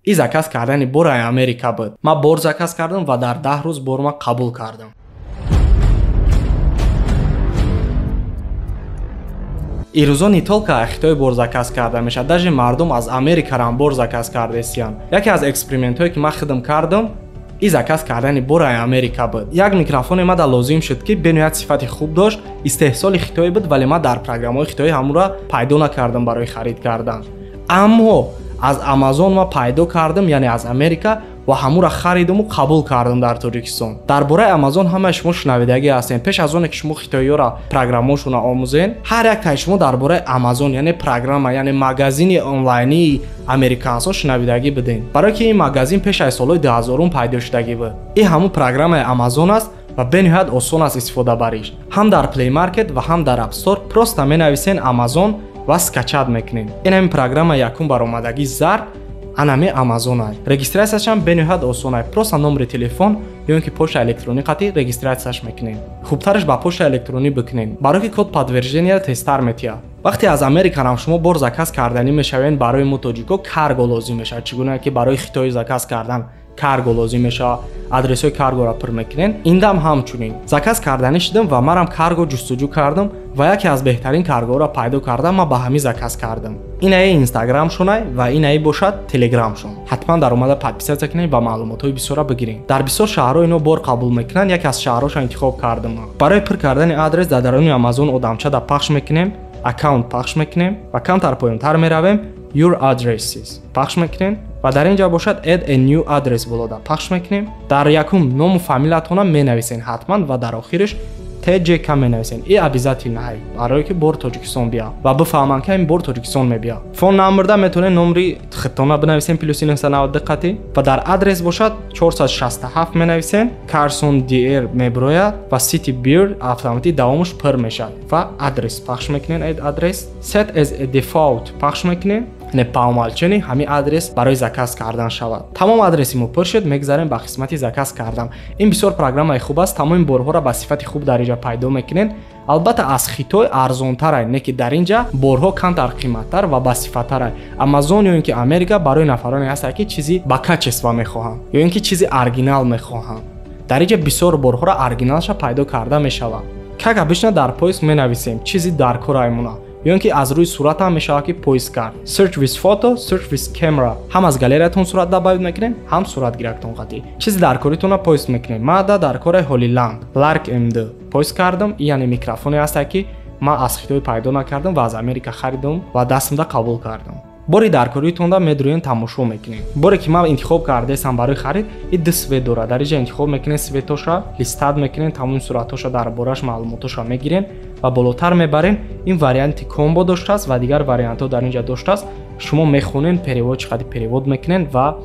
И заказ кардани бор ай Америка буд. Ман бор заказ кардам ва дар 10 рӯз бор ман қабул кардам. Ирӯзо не только аз Хитой бор заказ карда мешавад, даже мардум аз Америкарам бор заказ кардаистиянд. Яке аз экспериментҳое ки ман худам кардам, и заказ кардани бор ай Америка буд. Як микрофоне мада лозим шуд, ки бениҳоят сифати хуб дошт, истеҳсоли хитоӣ буд, вале ман дар программаҳои хитоӣ ҳамонро пайдо накардам барои харид кардан. Аммо аз Амазон ман пайдо кардам, яъне аз Америка, ва ҳамонро харидаму қабул кардам дар Тоҷикистон. Дар бораи Амазон ҳамаи шумо шунавидагӣ ҳастем. Пеш аз оне ки шумо хитоиёро программаҳошонро омӯзен, ҳар яктаи шумо дар бораи Амазон, яъне программа, яъне магазини онлайнии американсҳо шунавидагӣ будем. Барои ки ин магазин пеш аз солҳои 2000 пайдо шудагӣ буд. Ин ҳамон программаи Амазон аст ва бениҳоят осон аст истифода бариш. Ҳам дар Play Market ва ҳам дар App Store просто менависен Амазон ва скачать мекунед. Ин ҳамин программа якум баромадагӣ зард анами Амазон ай. Регистрацияшам бениҳоят осон ай. Просто номери телефон ё ин ки почта электронӣ қати регистрацияш мекунед. Хубтараш ба почта электронӣ бикунед, барои ки код подтверждения тезтар метиҳад. Вақте аз Америкарам шумо бор заказ карданӣ мешавед, барои мо тоҷико карго лозим мешавад. Чӣ гуна ки барои хитоӣ заказ кардан карго лозим мешавад, адресҳои каргоро пур мекунед. Индам ҳамчунин заказ карданӣ шудам ва манам карго ҷустуҷӯ кардам ва яке аз беҳтарин каргоро пайдо кардам, ман ба ҳамин заказ кардам. Инаи инстаграмшонай ва инаи бошад телеграмшон. Ҳатман дар омада подписаться кунед ва маълумотҳои бисёрро бигиред. Дар бисёр шаҳрҳо ино бор қабул мекунанд, яке аз шаҳрҳошо интихоб кардам. Барои пур кардани адрес дар даруни Амазон одамчада пахш мекунем, аккаунт пахш мекунем ва камтар поёнтар меравем, your addresses пахш мекунем ва дар ин ҷо бошад add a new address болода пахш мекунем. Дар якум ному фамилиятона менависен ҳатман ва дар охириш TJK менависен. И обязательно ҳай, барое ки бор Тоҷикистон бия ва бифаҳманд ки ин бор Тоҷикистон мебия. Phone number-да метавонед номери худтона бинависен +992 қати ва дар адрес бошад 467 менависен, Carson DR меброяд ва City Beer автоматик давомаш пур мешавад ва адрес пахш мекунен, add address set as a default пахш мекунен, не по умолчанию ҳамин адрес барои заказ кардан шавад. Тамом адреси мо пур шуд, мегзарем ба қисмати заказ кардан. Ин бисёр программаи хуб аст, тамоми борҳоро ба сифати хуб дар инҷа пайдо мекунед. Албатта аз Хитой арзонтарай, не ки дар инҷа борҳо камтар қиматтар ва ба сифаттарай. Амазон ё ин ки Америка барои нафароне ҳастад, ки чизи ба качество мехоҳанд ё ин ки чизи оригинал мехоҳанд. Дар инҷа бисёр борҳоро оригиналша пайдо карда мешавад. Как обычно дар поиск менависем чизи дар кораймона, ё ин ки аз рӯи сурат ҳам мешавад ки поиск кард. Search with photo, search with camera. Ҳам аз галереятон сурат добавить мекунем, ҳам суратгирактон қатӣ. Чизи дар коритонро поиск мекунем. Ман дар кораи Hollyland Lark M2 поиск кардам. Ин яъне микрофоне ҳаст, ки ман аз Хитой пайдо накардам ва аз Америка харидам ва дастамда қабул кардам. Бори дар коритонда медурӯем, тамошо мекунем. Боре ки ман интихоб кардаистам барои харид, ин ду свет дорад. Дар инҷа интихоб мекунем светоша, листат мекунем, тамоми суратҳоша дар бораш маълумотоша мегирем ва болотар мебарем. Ин варианти комбо доштааст ва дигар вариантҳо дар инҷа доштааст. Шумо мехонен, перевод чӣ қадр перевод мекунен ва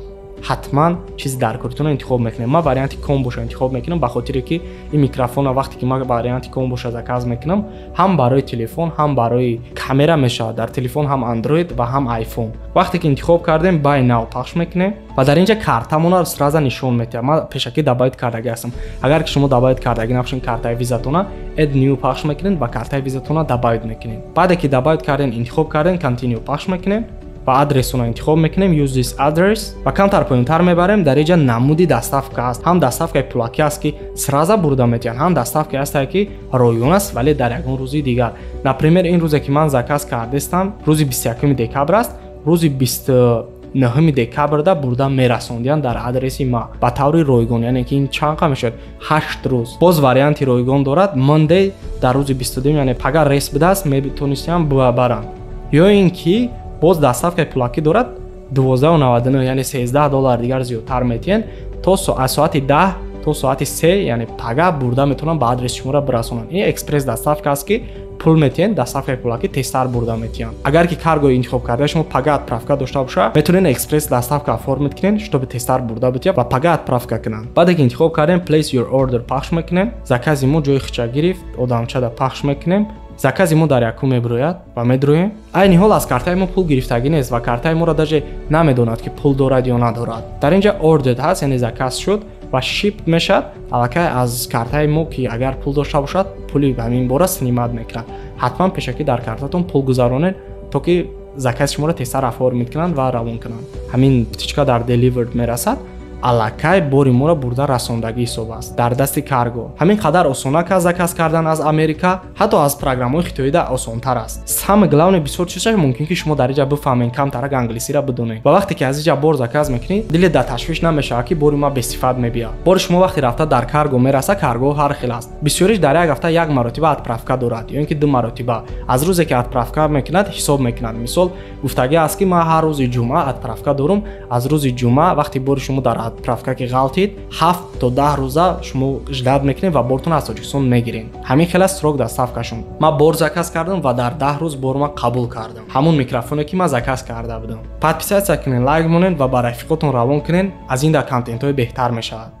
ҳатман чизи дар коритонро интихоб мекунем. Ман варианти комбоша интихоб мекунам, ба хотире ки ин микрофонро вақте ки ман варианти комбоша заказ мекунам, ҳам барои телефон, ҳам барои камера мешавад. Дар телефон ҳам Android ва ҳам iPhone. Вақте ки интихоб кардем, buy now пахш мекунем ва дар инҷа картамонро сразу нишон медиҳад. Ман пешакӣ добавить кардагӣ ҳастам. Агар ки шумо добавить кардагӣ набошед, картаи визатона add new пахш мекунед ва картаи визатона добавить мекунед. Баъде ки добавить кардем, интихоб кардем, continue пахш мекунем ва адресонро интихоб мекунем, use this address ва камтар поёнтар мебарем. Дар инҷа намуди доставка аст. Ҳам доставкаи пулакӣ аст, ки сразу бурда метиҳанд, ҳам доставкае аст, ки ройгон аст, вале дар ягон рӯзи дигар. Например, ин рӯзе ки ман заказ кардастам, рӯзи 21 декабр аст. Рӯзи 29 декабрда бурда мерасондианд дар адреси ма ба таври ройгон, яъне ки ин чанд қа мешавад? 8 рӯз. Боз варианти ройгон дорад. Monday дар рӯзи 22, яъне пага рейс будааст, метонистиам баранд. Ё ин ки боз доставкаи пулакӣ дорад 12.99, яъне $13 дигар зиёдтар метиҳанд. То аз соати 10 то соати 3, яъне пага бурда метавонанд ба адреси шуморо бирасонанд. Ин экспресс доставка аст, ки пул метиҳанд, доставкаи пулакӣ тезтар бурда метиҳанд. Агар ки каргои интихоб карда шумо пага отправка дошта бошад, метавонед экспресс доставка оформить кунед, чтобы тезтар бурда битиҳад ва пага отправка кунанд. Баъде ки интихоб кардем, place your order пахш мекунем. Закази мо ҷои хича гирифт, одамчада пахш мекунем. Закази мо дар якум меброяд ва медроем. Айни ҳол аз картаи мо пул гирифтагӣ нест ва картаи моро даже намедонад, ки пул дорад ё надорад. Дар инҷа ordered ҳаст, яъне заказ шуд ва ship мешавад. Аллакай аз картаи мо, ки агар пул дошта бошад, пули ҳамин бора снимать мекунад. Ҳатман пешакӣ дар картатон пул гузаронед, то ки Заказ шуморо тезтар оформить кунанд ва равон кунанд. Ҳамин птичка дар delivered мерасад, аллакай бори моро бурда расондагӣ ҳисоб аст дар дасти карго. Ҳамин қадар осонак аст заказ кардан аз Америка, ҳатто аз программаҳои хитоида осонтар аст. Самое главное, бисёр чизаш мумкин, ки шумо дар иҷа бифаҳмед, камтарак англисиро бидонед. Ва вақте ки аз иҷа бор заказ мекунед, дилет дар ташвиш намешавад, ки бори ма бесифат мебиёд. Бори шумо вақте рафта дар карго мераса, карго ҳар хел аст. Бисёриш дар як ҳафта як маротиба отправка дорад ё ин ки ду маротиба. Аз рӯзе ки отправка мекунад, ҳисоб мекунад. Мисол, гуфтагӣ аст, ки ман ҳар рӯзи ҷумъа отправка дорум. Аз рӯзи ҷумъа, вақте бори шумо дар отправка ки ғалтид, 7 то 10 рӯза шумо ждать мекунед ва бортон аз Тоҷикистон мегиред. Ҳамин хел аст срок доставка шон. Ман бор заказ кардам ва дар 10 рӯз бор ман қабул кардам, ҳамон микрофоне, ки ман заказ карда будам. Подписаться кунед, лайк монед ва ба рафиқотон равон кунед. Аз ин дар контентҳои беҳтар мешавад.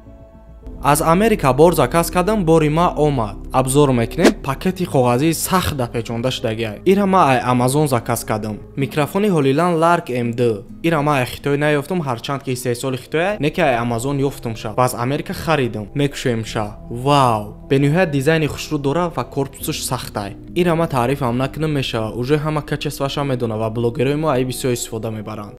Аз Америка бор заказ кардам, бори ма омад. Обзор мекунем. Пакети коғазии сахт да печонда шудагиай. Ира ма ай Амазон заказ кардам, микрофони Hollyland Lark M2. Ира ма ай Хитой наёфтум, ҳарчанд ки истеҳсоли Хитоя, не ки ай Амазон ёфтум ша ва аз Америка харидам. Мекушоем ша. Вау, бениҳоят дизайни хушрӯ дора ва корпусаш сахтай. Ира ма таърифам накунам мешава, уже ҳама качество ша медона ва блогерои мо ай бисёр истифода мебаранд.